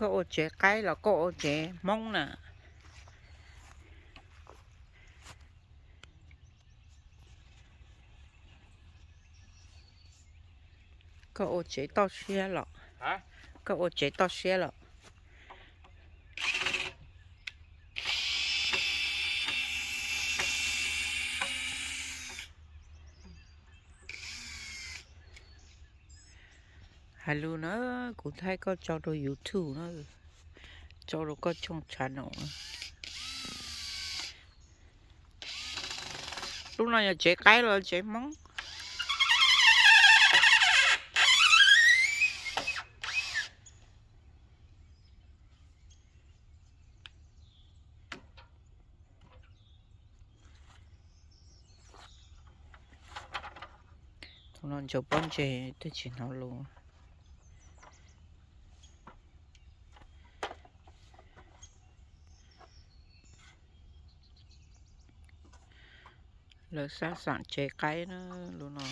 Koj ua tsev qaib los koj ua tsev Hmoob na? Koj ua tsev toj siab los? Koj ua tsev toj siab los? Hais lus na, kuv thaij koj tso rau YouTube na, tso rau koj channel no. Lub no yog tsev qaib los tsev Hmoob? Tus no ntsaws pob ntseg twb tsis hnov lus. Lawv sab xam tsev qaib na, lub no.